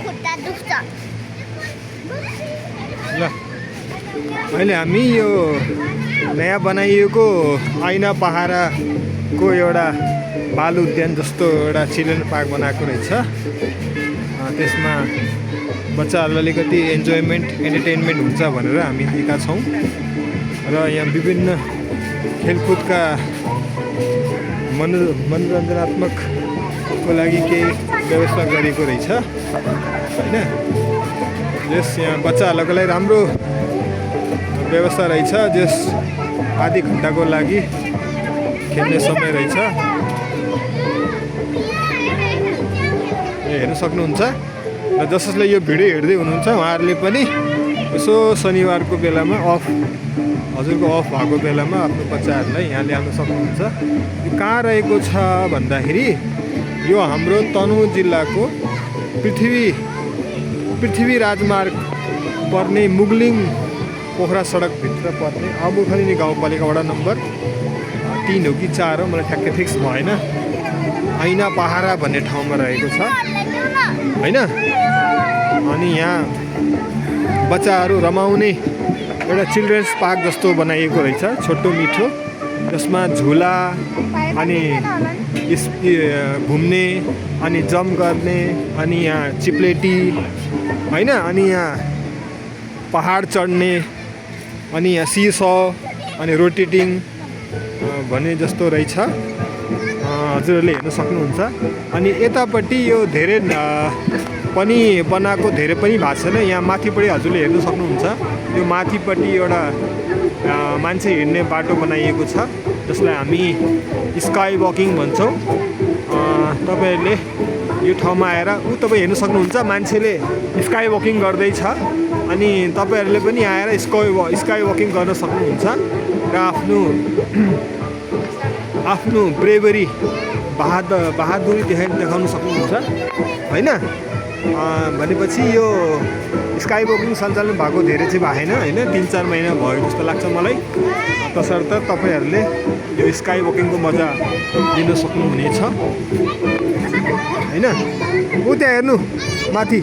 खुट्टा दुख्छ। ल अहिले हामी यो नयाँ बनाइएको ऐना पहाडको एउटा बाल उद्यान जस्तो एउटा चिल्ड्रेन पार्क बनाएको रहेछ। त्यसमा बच्चाहरूलाई अलिकति इन्जोयमेन्ट एन्टरटेनमेन्ट हुन्छ भनेर हामी आएका छौँ र यहाँ विभिन्न खेलकुदका मनोरञ्जनात्मकको लागि केही व्यवस्था गरेको रहेछ होइन। यस यहाँ बच्चाहरूको लागि राम्रो व्यवस्था रहेछ। जस आधी घन्टाको लागि खेल्ने समय रहेछ। हेर्न सक्नुहुन्छ र जसले यो भिडियो हेर्दै हुनुहुन्छ उहाँहरूले पनि यसो शनिबारको बेलामा हजुरको अफ भएको बेलामा आफ्नो बच्चाहरूलाई यहाँ ल्याउन सक्नुहुन्छ। यो कहाँ रहेको छ भन्दाखेरि यो हाम्रो तनहुँ जिल्लाको पृथ्वी राजमार्ग पर्ने मुगलिङ पोखरा सडकभित्र पर्ने अबुखनी गाउँपालिका वडा नम्बर 3 हो कि 4 हो, मलाई ठ्याक्कै फिक्स भएन। ऐना पहाडा भन्ने ठाउँमा रहेको छ होइन। अनि यहाँ बच्चाहरू रमाउने एउटा चिल्ड्रेन्स पार्क जस्तो बनाइएको रहेछ, छोटो मिठो, जसमा झुला अनि घुम्ने अनि जम्प गर्ने अनि यहाँ चिप्लेटी होइन, अनि यहाँ पहाड चढ्ने अनि यहाँ सिसो अनि रोटेटिङ भन्ने जस्तो रहेछ। हजुरहरूले हेर्न सक्नुहुन्छ। अनि यतापट्टि यो धेरै पनि बनाएको धेरै पनि भएको छैन। यहाँ माथिपट्टि हजुरले हेर्न सक्नुहुन्छ। यो माथिपट्टि एउटा मान्छे हिँड्ने बाटो बनाइएको छ जसलाई हामी स्काई वकिङ भन्छौँ। तपाईँहरूले यो ठाउँमा आएर तपाईँ हेर्न सक्नुहुन्छ, मान्छेले स्काई वकिङ गर्दैछ। अनि तपाईँहरूले पनि आएर स्काई वकिङ गर्न सक्नुहुन्छ र आफ्नो ब्रेभरी बहादुरी देखाउन सक्नुहुन्छ होइन। भनेपछि यो स्काई वकिङ सञ्चालन भएको धेरै चाहिँ भएन होइन, 3-4 महिना भयो जस्तो लाग्छ मलाई। तसर्थ तपाईँहरूले यो स्काई वकिङको मजा लिन सक्नुहुनेछ होइन। ऊ त्यहाँ हेर्नु माथि